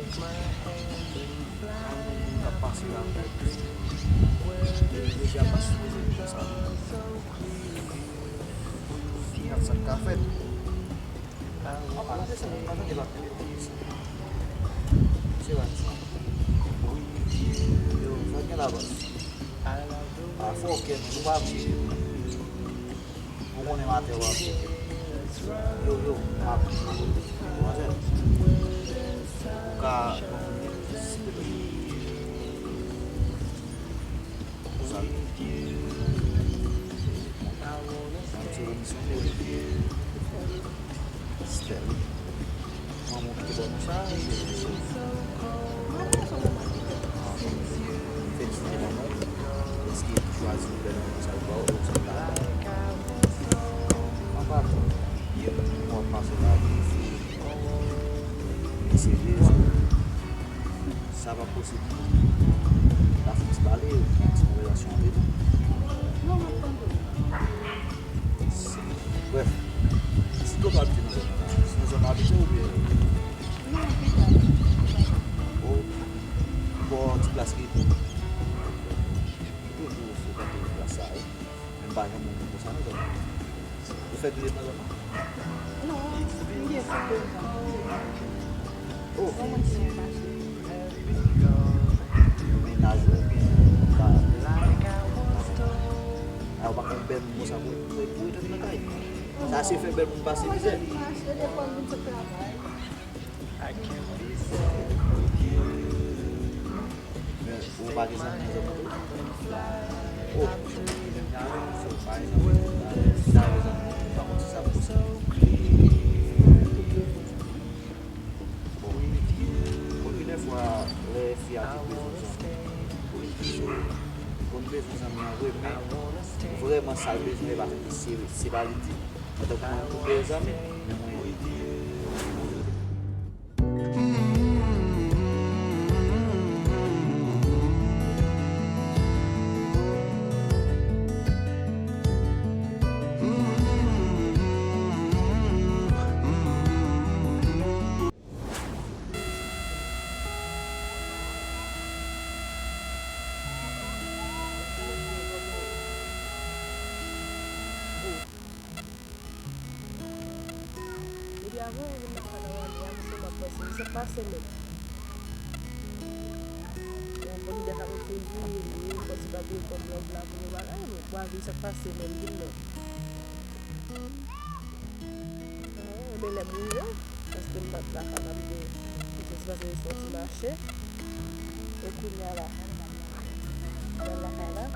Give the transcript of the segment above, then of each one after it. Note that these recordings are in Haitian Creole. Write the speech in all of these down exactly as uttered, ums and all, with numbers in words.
Moun k ap pase la, deja pa sipoze konsa. Gad sa k ka fèt. An palan de sa, m pa tande l ap pede isi. Se rad sa. Yo, sa gen la, bòs. A fò kèt, nou pa vle. Ou konnen maten w ap. Yo, yo, m ap, m ap, demanzèl. Ou ka, bon, silvouplè. Pou sa. Yon ti remisyon de Stèl. Manman w ki te ba w non sa, se, se, se, felisite manman w. Paske li chwazi yon bèl moun sa l ba w, ou sa l ta. Anpasan, w ap pase lavi, se, se rezon. Sa pa posib. N a fè yon ti pale, yon ti konvèsasyon antre nou. Non, m ap tande w. Brèf, si kote w abite nan zòn nan, se nan zòn w abite oubyen? Non, Pita. O, bò ti plas ki rete. Toujou frekante plas sa a, wi. Men m pa janm wè moun konsa nan zòn nan. Ou fèk rete nan zòn nan? Non, m gen sèt de zan. Oh. Bon, mwen se yon mache. Mennaj ou oubyen ou ka, a, ou pa konn bèl moun konsa pou, pou, pou rete nan kay. Sa se fè bèl moun pase mizè. Mwen achte de pòm vin sot travay. Men, ou pa gen zanmi nan zòn nan tou? Oh, so, pa gen zanmi, si ta gen zanmi, pa konn si sa posib. Bon, bon, gen de fwa, lè fi a te bezwen zanmi, so, konn bezwen zanmi an vre, men vrèman sa l bezwen, e pa se, se pa li di. Antanke mwen, koupe zanmi, men mwen, Epi avan ou vin lakay la, w ale a, misye m ap panse, misye pase menm. Bon, fò m di a ka mete li, li, fò ti pa veye kòb lòb la pou nou bagay, men pou avi sa k pase menm vin non. Bon, men lè m rive, paske m pa t lakay la, m te, m te sipoze fè yon ti mache. E kounye a la, nan lakay la, m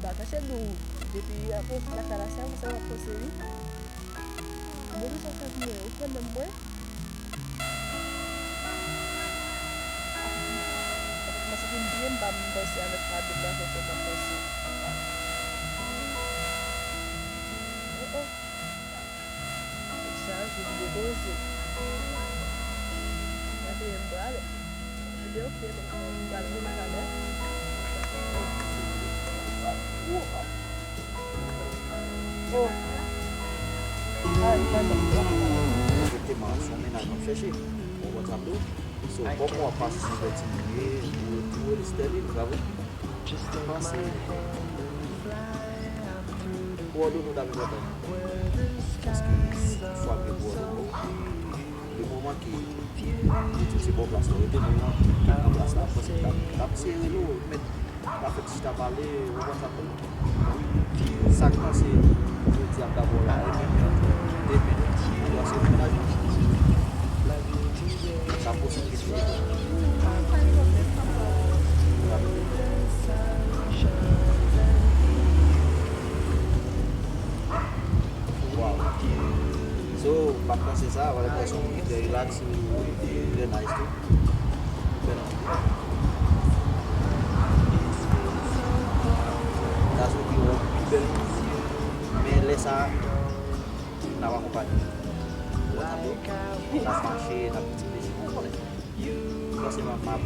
pa kache di w, depi apwoche lakay la, se avan sa w ap panse, wi. Bon, men sa w fè pou mwen, ou kwè menm mwen? Mwen santi m byen, m pa menm panse avèk fadou m nan, se sa m ap panse. Oh, oh. Tèt chaje, m depoze. Gade, m prale. Ebyen, oke, donk, m pral vin talè. Oh. Ay, pardon. Egzakteman, se yon mennaj m ap chèche. Ou konprann sa m di w? So, kòm w ap pase sou fè timoun ye, ou, ou rele Sterline, pa vre? Panse, kowòdone w ta pi enpòtan. Paske si toutfwa m gen kowòdone w, le moman ke li di w se bò plas la w rete, moman ke l pran plas la, m panse l t ap, l ap eseye rele w, men pa fèt chita pale, ou konprann sa m di w? Sa k panse jodi a m ta ba w la, e menm demen, ou wè se yon mennaj. Sa posib ke se Wow. So, m pa t panse sa, w ap wè se yon moun ki trè relax, trè nice tou. Trè nice. Sa se yon ki wè pi bèl. Men lè sa, n ap akonpanye. Ou konprann sa m di w? N ap mache, n ap ti plezi. Ou konnen. Fòseman, m ap,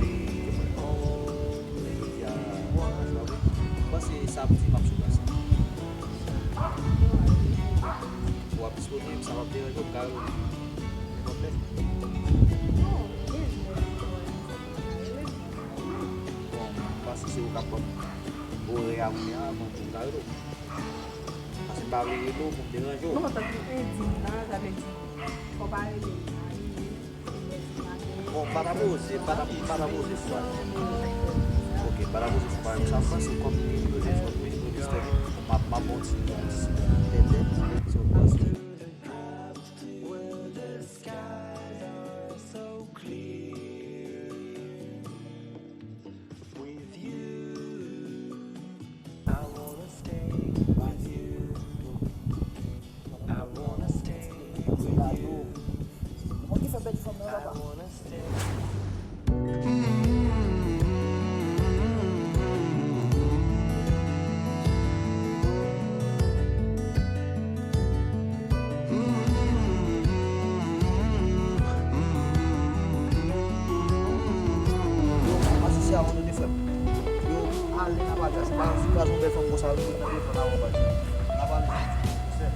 jodi a, m panse samdi m ap sou plas la. W ap disponib, sa p ap deranje w, m ka rele w. Nenpòt lè. Bon, orè a kounye a, bon, pou m ka rele w. Paske m pa vle rele w pou m deranje w. Non, tankou endim nan, sa vle di, fò w pa rele m, arive, enèji maten. Bon, m pa ta poze, m pa ta, m pa ta poze sou sa. Ok, m pa ta poze sou sa. Sa m panse kòm li, li poze sou, li poze sou, m ap, m ap bon ti, bon ti, bon tèt, tèt, tèt, sa w panse. Mwen ki fè pèdi fanm nan, papa. Yo, pase se abandone, frè m. Yo, ale nan bagay, se pa, se pa yon bèl fanm konsa, yo nan telefòn avè w, bagay. N ap ale, frè m.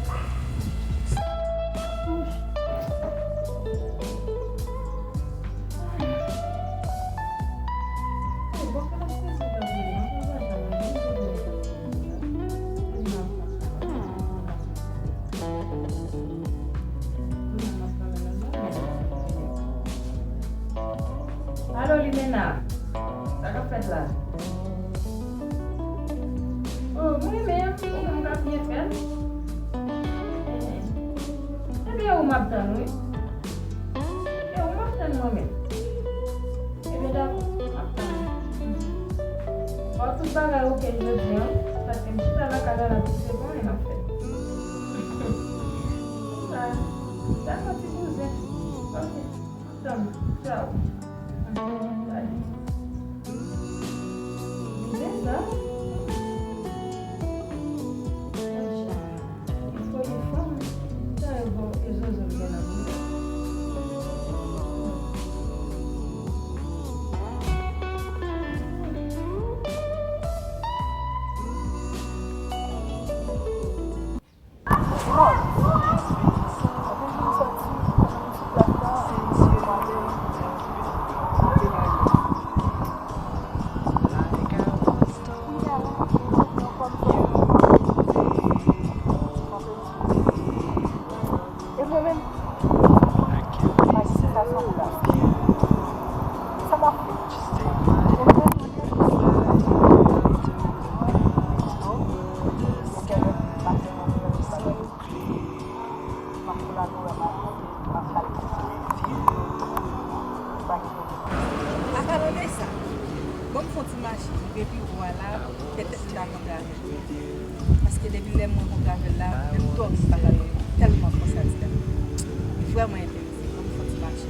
Alo, Limena, sa k ap fèt la? Oh, mwen menm, mwen menm k ap byen fè l. Ebyen, ou m ap tann, wi. E ou m ap tann mwen menm. Ebyen, dakò, m ap tann. Bon, tout bagay oke jodi a, paske m chita lakay la, la tout se konnen m ap fè. Sa, dakò, ti kouzen. Oke, m ap tann ou. Tchaw. Bye. Li gen zam. Li voye fanm, sa yo ba w e zozo l gen nan men l. E mwen menm, manifestasyon pou la. Sa m ap fè? M ap kolabore, m ap monte, m ap bay. Apalan de sa, ban m fè yon ti mache, epi ou a la, petèt m ta kontre avè l. Paske depi lè mwen kontre avè l la, menm dòmi m pa ka dòmi, tèlman m konsa ti dam. Li vrèman enterese, ban m fè yon ti mache.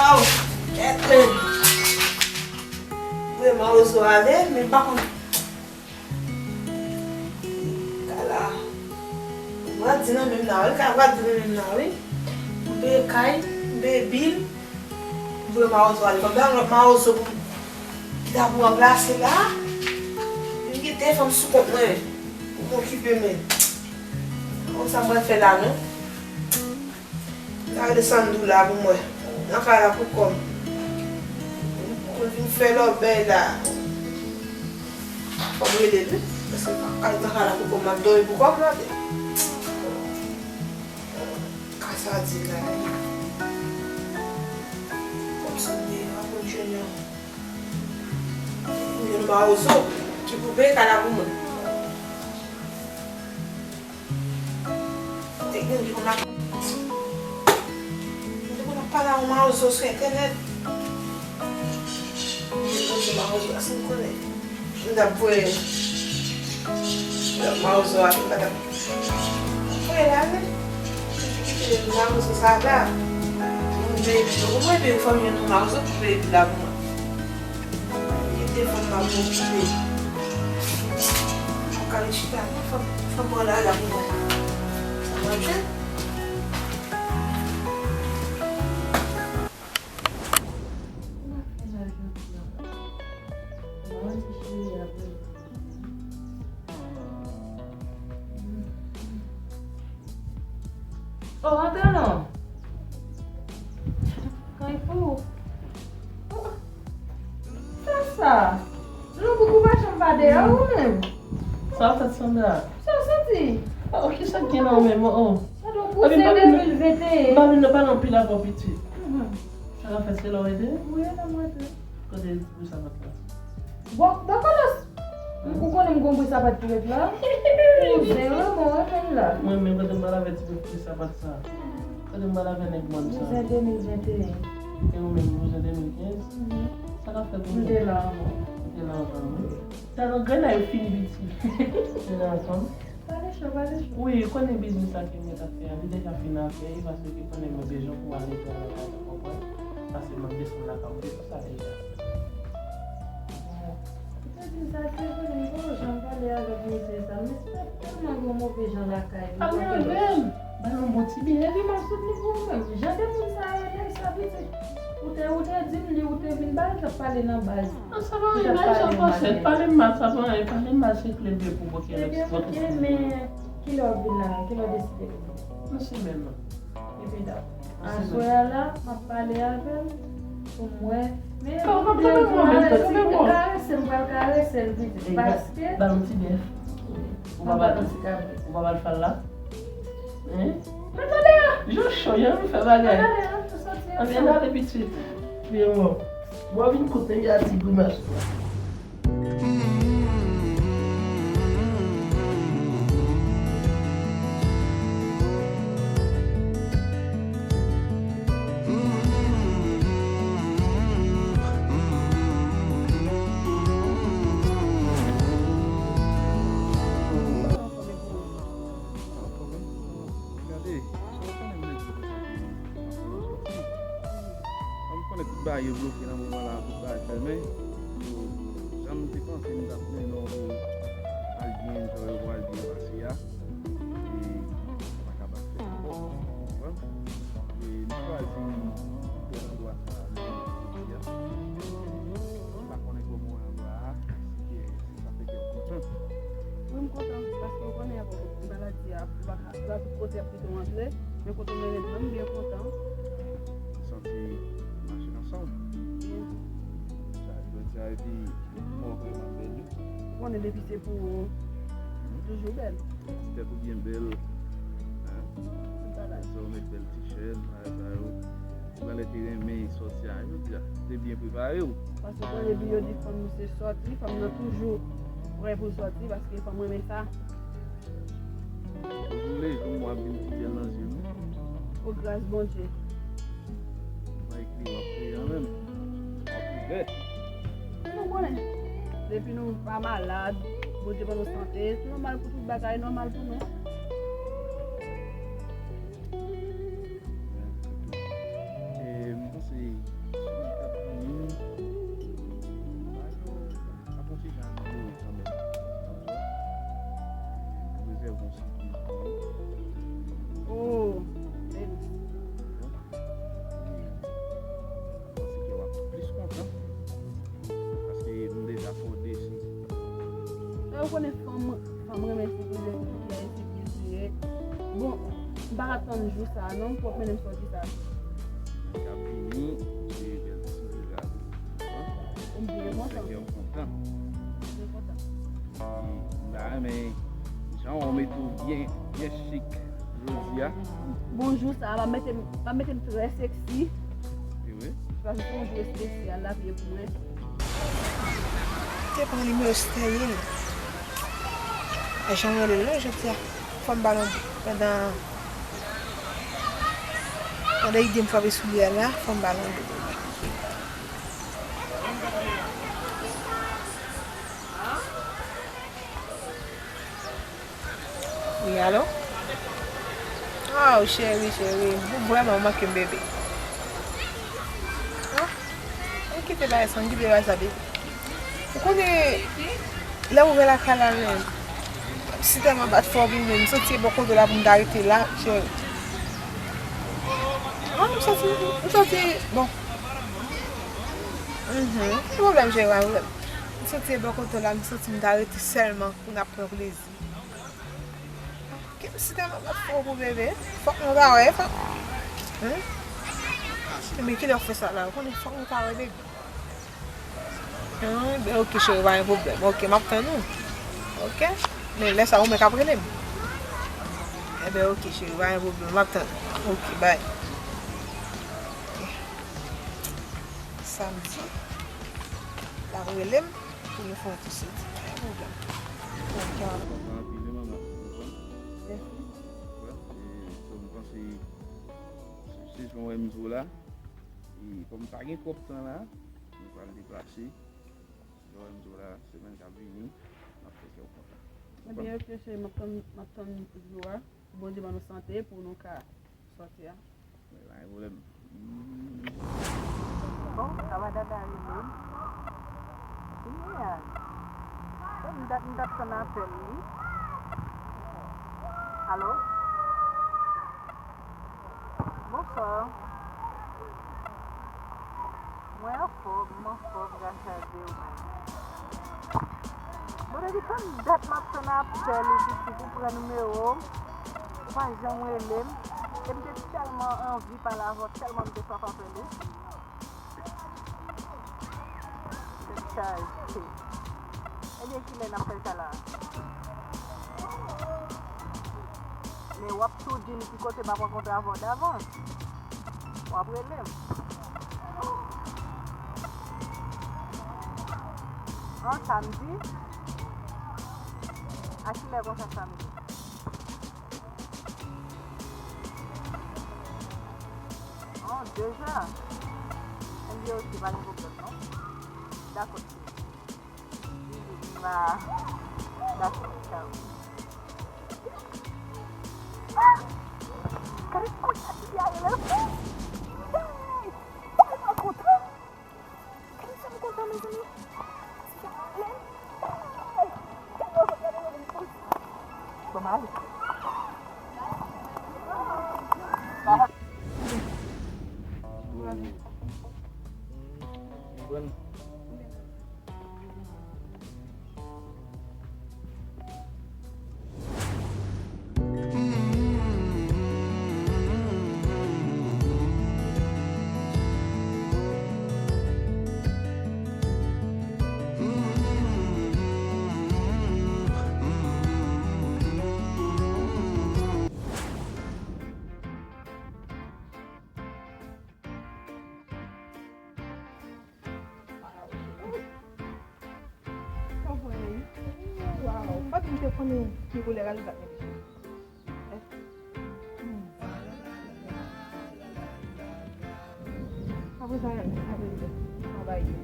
Aw, kèt men. Mwen, mawozo ale, men m pa konn. Kay la. Grandi nan menm la, wi. Kay grandi nan menm la, wi. M peye kay, m peye bil. M voye mawozo ale. Fòk gen lòt mawozo pou m ki ta pou ranplase la. Vin gen de fanm sou kont mwen pou m okipe, men. Konn sa m pral fè la, non. N a rele Sandou la pou mwen. Nan kay la pou kò m. Pou l vin fè lòbèy la. Fò m rele l wi. Paske nan kay, nan kay la pou kò m, m ap dòmi pou kò m, tande. Ka sa di la. Fò m sonde Apot Junior. M jwenn mawozo ki pou peye kay la pou mwen. Te gen ki konn ap, m te konn ap pale a yon mawozo sou entènèt. M te konn se mawozo a, si m konnen. M t ap voye mawozo a, m pa t ap voye l ale. M te kite mawozo sa la. Mwen, mwen, mwen, mwen, fanmi an, mawozo ki peye bil la pou mwen. Kite fanm nan pou okipe. Mwen ka al chita, non, fanm, fanm pran lari la pou mwen. Sa manje. Mwen fè la jodi a. Mwen di cheri a vre. Oh, antre non. Kay pou ou. Sa. Non, Boubou pa janm pa deyò ou menm. Sa w fè Sandra? Sa w santi? Oh, kisa k gen nan ou menm? Oh. Sa donk ou se de mil venteyen. M pa vin nan pale anpil avè w pitit. Mhm. Sa w fè se la w rete? Wi, la m rete. Kote bri sapat la? Bon, dakò la. Ou konnen m gon bri sapat ki ret la? Kouzen, wi, bon, renmen la. Mwen menm kote m pral avè ti bri sapat sa. Kote m pral avè nèg mòn sa. Bouzen de mil venteyen. E ou menm, bouzen de mil kenz? Mhm. Sa k ap fèt ou menm? M te la ankò. Ou te la ankò, wi. Sa nan grenn la yo fini piti. Ou te la ankò? Pale cho, pale cho. Wi, ou konnen biznis sa ke m gentan fè a, li deja fin avè, paske ou konnen mwen bezwen pou al netwaye lakay la, konprann? Paske m ap desann lakay, ou te fè sa deja. Ou te di m sa, se vre, m poko janm pale avèk mesye sa, men se tèlman gen yon move jan lakay li. Pale avè l, ba l yon bon ti byen, epi m ap soutni pou ou menm. Jan de moun sa yo, nèg sa pitit. Ou te, ou te di m li, ou te vin ba l, t ap pale nan baz. An, sa pa anyen, sa pase. Pale m mal, sa pa anyen. Pale m mal, se kle m ye pou bòkè. Ebyen, ok, men kilè w vin la, kilè w deside vin? Nan semèn nan. Ebyen, dakò. Aswè a la, m ap pale avè l pou m wè. Men, karese m, pral karese l pitit, paske ba m ti bèf. Ou pa ba l, ou pa ba l fal la? Hein? Mwen tande a. Yo cho, yo anvi fè bagay. Ann ale pitit. Byen bon. Mwen vin koute y a ti grimas. Gade, sa w konnen m lè di w konsa ke m ap fè yon sòti. Kòm m konnen tout bagay yo bloke nan moman la, tout bagay fèmen. So, jan m te panse m t ap mennen w pou al byen enjoy, pou al byen pase a, e sa pa ka bat fèt ankò, ou konprann? E m chwazi kite landwa sa a, jodi a. M pa konnen kòman w wè landwa a, si ke Sa fè kè w kontan. Wi, m kontan, paske ou konnen avèk maladi a, ou pa ka, ou pa tout kote ap kite w antre, men kote w mennen m nan, m byen kontan. M santi nou mache ansanm. Wi. Sa, jodi a, epi, mwen vrèman bèl, wi. Ou konnen depi se pou ou, ou toujou bèl. Ti tèt ou byen bèl. Hein? Tout bagay. Sa, ou met bèl ti chèn, bagay sa yo. Ou genlè te renmen sòti a jodi a. Te byen prepare w. Paske konnen depi yo di fanm se sòti, fanm nan toujou prè pou l sòti, paske fanm renmen sa. Ou boule, jou mwen ap vin pi bèl nan zye nou. O gras Bondye. Mwen ekri w ap kreye an menm. W ap ouvè. Nou konnen. Depi nou pa malad, Bondye ban nou sante, se nòmal pou tout bagay nòmal pou nou. E, m panse, semèn k ap vini, bagay yo ap yon ti jan ameliyore kanmenm. M rezève yon sipriz pou ou. Oh, baby. Bon. E, m panse ke w ap plis kontan. Paske m deja fè w desi. E ou konnen fanm, fanm renmen sipriz, epi pou fè sipriz dirèk. Bon, m pa ka tann jou sa a non, pou w ap mennen m sòti sa. K ap vini, se bèl ti vlog la tou. M byen kontan. Fè kè w kontan. M byen kontan. E m ta renmen jan w mete w byen, byen chik. Jodi a. Bon jou sa a, m ap mete m, m ap mete m trè seksi. Wi. Paske se yon jou espesyal la, vye pou mwen. Te pran nimewo Sterling. E jan m rele l non jodi a. Fò m ba l yon, pandan, pandan ide m frape soulye a la, fò m ba l yon. Wi, alo? Oh, cheri, cheri, ou vrèman manke m, bebe. Ah, ou kite bagay sa, ou kite bagay sa, bebe. Ou konnen, lè ou ouvè lakay la, menm, si tèlman bat fò, vin menm, m santi e bò kote w la pou m ta rete la, cheri. Ah, m santi, m santi, bon. Mhm, pa pwoblèm, cheri, pa pwoblèm. M santi e bò kote w la, m santi m ta rete sèlman pou n ap pran plezi. Kèm si tèlman bat fò pou bebe. Fòk nou ta wè, fòk. Hmm? Men kilè w fè sa la? Ou konnen fòk nou ta wè, bebe. Ah, ben, ok, cheri, pa gen pwoblèm. Ok, m ap tann ou. Ok? Men lè sa, ou menm k ap rele m. Enben, ok, cheri, pa gen pwoblèm. M ap tann ou. Ok, bye. Ok. Samdi, l ap rele m pou nou fè yon ti soti. Pa gen pwoblèm. Ok. Kontan anpil, wi, manman. Ou konprann? Mèsi. Wè, e, so, m panse, se jan w wè m di w la. E kòm pa gen twòp tan la, nou pral deplase. Jan w wè m di w la, semèn k ap vini, m ap fè kè w kontan. Ebyen, ok, cheri, m ap tann, m ap tann jou a. Pou Bondye ban nou sante, pou nou ka sòti a. Mwen pa gen pwoblèm. Bon, sa va dada rele m. Kounye a, m t ap, m t ap tann apèl li. Alo? Bonswa. Mwen anfòm, m anfòm, gras a Dye, ou menm? Bon, depi kann dat m ap tann apèl ou pitit, ou pran nimewo m, ou pa janm rele m. E m te tèlman anvi pale avè w, tèlman m te swaf apèl ou. Tèt chaje. Ebyen, kilè n ap fè sa la? Men w ap tou di m ki kote m ap rankontre avè w davans. W ap rele m. An, samdi? A kilè konsa samdi? Oh, deja. Ebyen, ok, pa gen pwoblèm, non. Dakò, cheri. Bisous. Mwa. Dakò, tchao. Ah! Gade kounya tifi a rele m. Hey! Tèlman kontan. Gade sa m kontan, mezanmi. Tifi a rele m. Hey! Tèlman kontan, mezanmi. Bon, m ale. Waw, pa di m te konnen ki koulè rajou sa t mete sou li. Apre sa, apre sa, anba yo.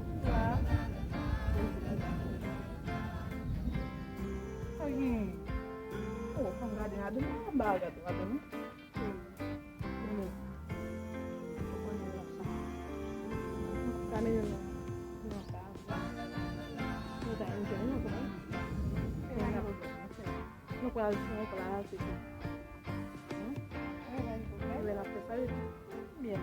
Sa gen. Oh, fò m gade ladan, m pa gade ladan, non. Nou pral fè yon plas epi. Hmm? Mwen ap fè sa epi. Byen.